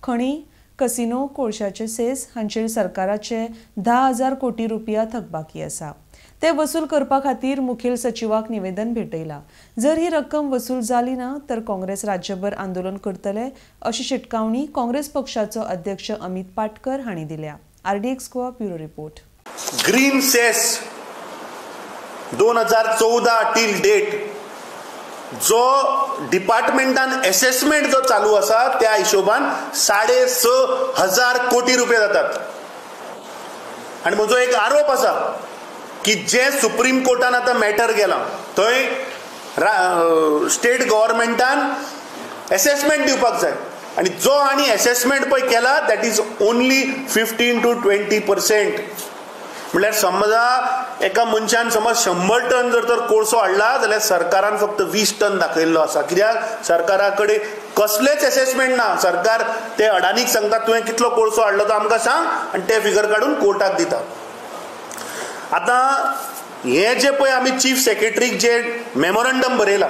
खणी, casino, कोळशाचे cess हांचेर सरकाराचे 10,000 कोटी रुपया थकबाकी आसा. ते वसूल करपा खातीर मुखेल सचिवाक निवेदन भेटयला. जर ही रक्कम वसूल जाली ना तर काँग्रेस राज्यभर आंदोलन करतले अशी शिटकावणी काँग्रेस पक्षाचो अध्यक्ष अमित पाटकर हांणी दिल्या. RDX Goa bureau report. Green cess 2014 till date जो डिपार्टमेंटान एसेसमेंट जो चालू आसा त्या हिशोबान 6,500 कोटी रुपये जातात. आनी म्हजो एक आरोप आसा की जे सुप्रीम कोर्टान आतां मॅटर गेला थंय स्टेट गव्हर्मेंटान एसेसमेंट दिवपाक जाय आनी जो आनी एसेसमेंट पळय केला that is only 15 to 20%. म्हणल्यार समजा एका मनशान समज 100 टन जर तर कोळसो हाडला जाल्यार सरकारान फक्त 20 टन दाखयल्लो आसा. कित्याक सरकारा कडेन कसलेच एसेसमेंट ना. सरकार ते अडानीक सांगता तुवें कितलो कोळसो हाडलो तो आमकां सांग आनी ते फिगर काडून कोर्टाक दिता. आतां हे जे पळय आमी चीफ सेक्रेटरीक जे मेमोरंडम बरयला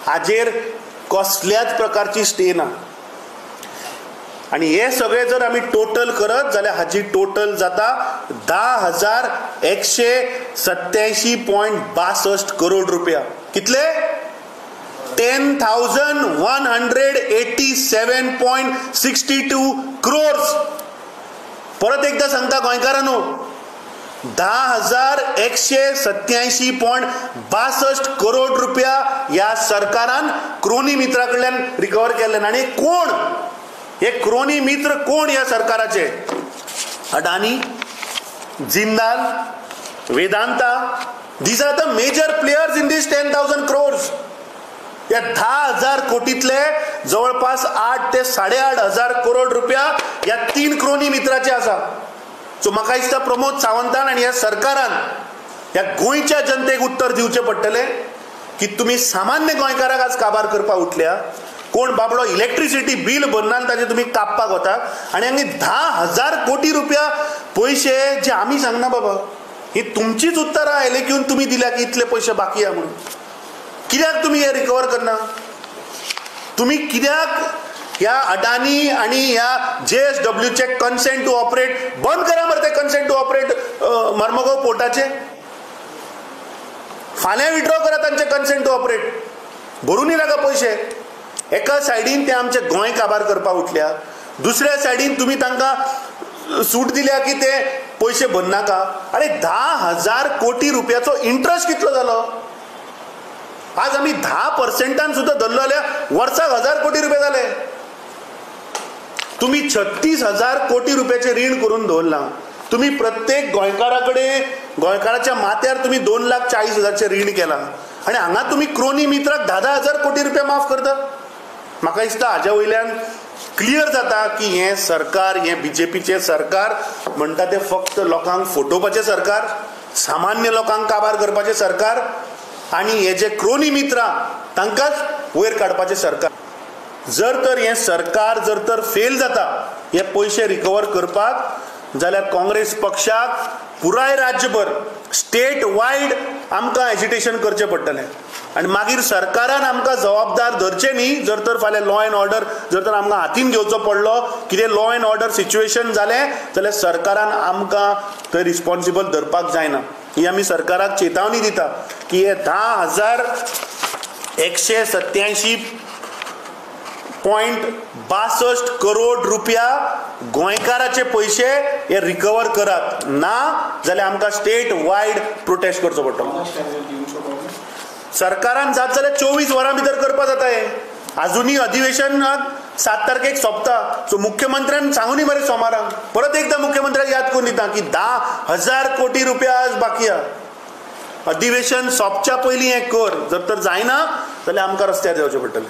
हाजेर कसल्याच प्रकारची स्टे ना. आनी हे सगळे जर आमी टोटल करत जाल्यार हाजी टोटल जाता 10,187.62 करोड रुपया. कितले? 10,187.62 क्रोर्स. परत एकदा सांगता गोंयकारांनो, 10,187.62 करोड रुपया ह्या सरकारान क्रोनी मित्रा कडल्यान रिकवर केल्ले. आनी कोण हे क्रोनी मित्र? कोण ह्या सरकाराचे? Adani, Jindal, Vedanta, these are the major players in this 10,000 crores. ह्या 10,000 कोटीतले जवळपास 8 ते 8,500 करोड रुपया ह्या 3 क्रोनी मित्राचे आसा. सो म्हाका दिसता प्रमोद सावंतान आनी ह्या सरकारान ह्या गोंयच्या जनतेक उत्तर दिवचें पडटलें की तुमी सामान्य गोंयकाराक आज काबार करपाक उठल्या. कोण बाबडो इलेक्ट्रिसिटी बील भरना ताजे तुमी कापपाक वता आनी हांगा 10,000 कोटी रुपया पयशे जे आमी सांगना बाबा, ही तुमचीच उत्तरां आयले की तुमी दिल्या की इतले पयशे बाकी आहा म्हणून. कित्याक तुमी हे रिकवर करना? तुमी कित्याक ह्या अडानी आनी ह्या JSWचे कन्सेंट टू ऑपरेट बंद करा मरे. ते कन्सेंट टू ऑपरेट मर्मगो पोर्टाचे फाल्यां विड्रॉ करा तांचे कन्सेंट टू ऑपरेट, भरूनय नाका पयशे. एका सायडीन ते आमचे गोंय काबार करपाक उठल्या, दुसऱ्या सायडीन तुमी तांकां सूट दिल्या की ते पयशे भरनाका. अरे 10,000 कोटी रुपयाचो इंट्रस्ट कितलो जालो? आज आमी 10% सुद्दां धरलो जाल्यार वर्साक 1,000 कोटी रुपया जाले. तुमी 36,000 कोटी रुपयाचें रीण करून दवरलां. तुमी प्रत्येक गोंयकारा कडेन, गोंयकाराच्या माथ्यार तुमी 2,40,000 रीण केलां आनी हांगा तुमी क्रोनी मित्राक 10,000 कोटी रुपया माफ करता. म्हाका दिसता हाज्या वयल्यान क्लियर जाता की हें सरकार, हें बीजेपीचें सरकार म्हणटा तें फक्त लोकांक फटोवपाचें सरकार, सामान्य लोकांक काबार करपाचें सरकार आनी हे जे क्रोनी मित्रां तांकांच वयर काडपाचें सरकार. जर तर हें सरकार जर तर फेल जाता हे पयशे रिकवर करपाक जाल्यार काँग्रेस पक्षाक पुराय राज्यभर स्टेट वायड आमकां एजिटेशन करचें पडटलें आनी मागीर सरकारान आमकां जबाबदार धरचें न्ही. जर तर फाल्यां लॉ एंड ऑर्डर जर तर आमकां हातीन घेवचो पडलो, कितें लॉ एंड ऑर्डर सिच्युएशन जालें जाल्यार सरकारान आमकां थंय रिस्पॉन्सिबल धरपाक जायना. ही आमी सरकाराक चेतावणी दिता की हे 10,187.62 करोड रुपया गोंयकाराचे पयशे हे रिकवर करात, ना जाल्यार आमकां स्टेट वायड प्रोटेस्ट करचो पडटलो. सरकारान जात जाल्यार 24 वरां भितर करपाक जाता हें. आजुनूय अधिवेशन 7 तारखेक सोंपता. सो मुख्यमंत्र्यान सांगूनय मरे सोमाराक परत एकदां मुख्यमंत्र्याक याद करून दिता की 10,000 कोटी रुपया आज बाकी आहा. अधिवेशन सोंपच्या पयलीं हें कर, जर तर जायना जाल्यार आमकां रस्त्यार देंवचें पडटलें.